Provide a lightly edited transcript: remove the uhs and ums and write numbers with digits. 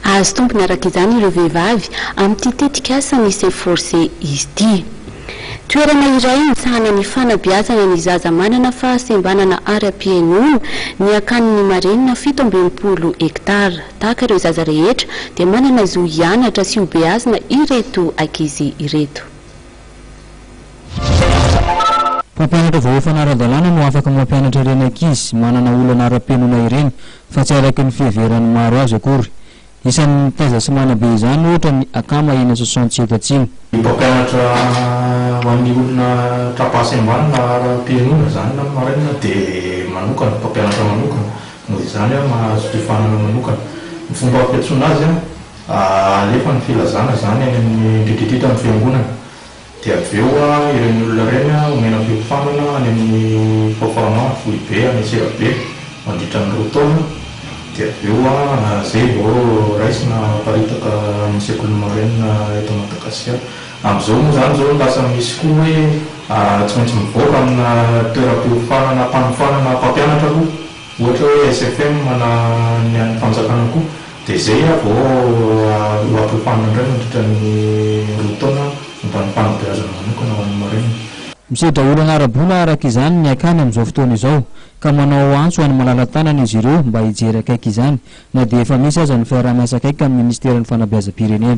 Hahazo tombony araka izany ireo vehivavy amin'ity tetikasa ny Save-Force izy ity. Toerana iray misahana ny fanabeazana ny zaza manana fahasembanana ara-pihainoana ny Akanin'ny Marenina 67 hektara. Tahaka ireo zaza rehetra dia manana zo hianatra sy hobeazina ireto ankizy ireto. Mpampianatra voaofana ara-dalàna no afaka mampianatra ireny ankizy manana olana ara-pihainoana ireny fa tsy araka ny fiheveran'ny maro azy akory. Isan'ny mitaiza sy manabe izany ohatra ny Akama eny Soixante-sept Atsimo. Ny mpampianatra ho an'ny olona tra-pahasembanana ara-pihainoana izany na maraina dia manokana, mpampianatra manokana, noho izany mahazo fiofanana manokana. Ny fomba fiantsoana azy, alefa ny filazana izany any amin'ny indrindrindrindra amin'ny fiangonana. Dia avy eo ireny olona ireny omena fiofanana any amin'ny Fafama foibe any Antsirabe mandritra ny roa taona, dia avy eo izay vao raisina aparitaka amin'ny sekolin'ny marenina eto Madagasikara. Amin'izao moa izany izao lasa misy koa hoe tsy maintsy mivoaka amina toeram-piofanana mpanofanana mpampianatra aloha, ohatra hoe SFM na ny an'ny fanjakana koa, dia izay vao ho ampiofanina indray mandritra ny roa taona momba ny fanabeazana manokana ho an'ny marenina. Misedra olana ara-bola araka izany ny akany amin'izao fotoana izao, ka manao antso ho an'ny malala-tanana izy ireo mba hijery akaiky izany, na dia efa misy aza ny fiaraha-miasa akaiky amin'ny minisiteran'ny fanabeazam-pirenena.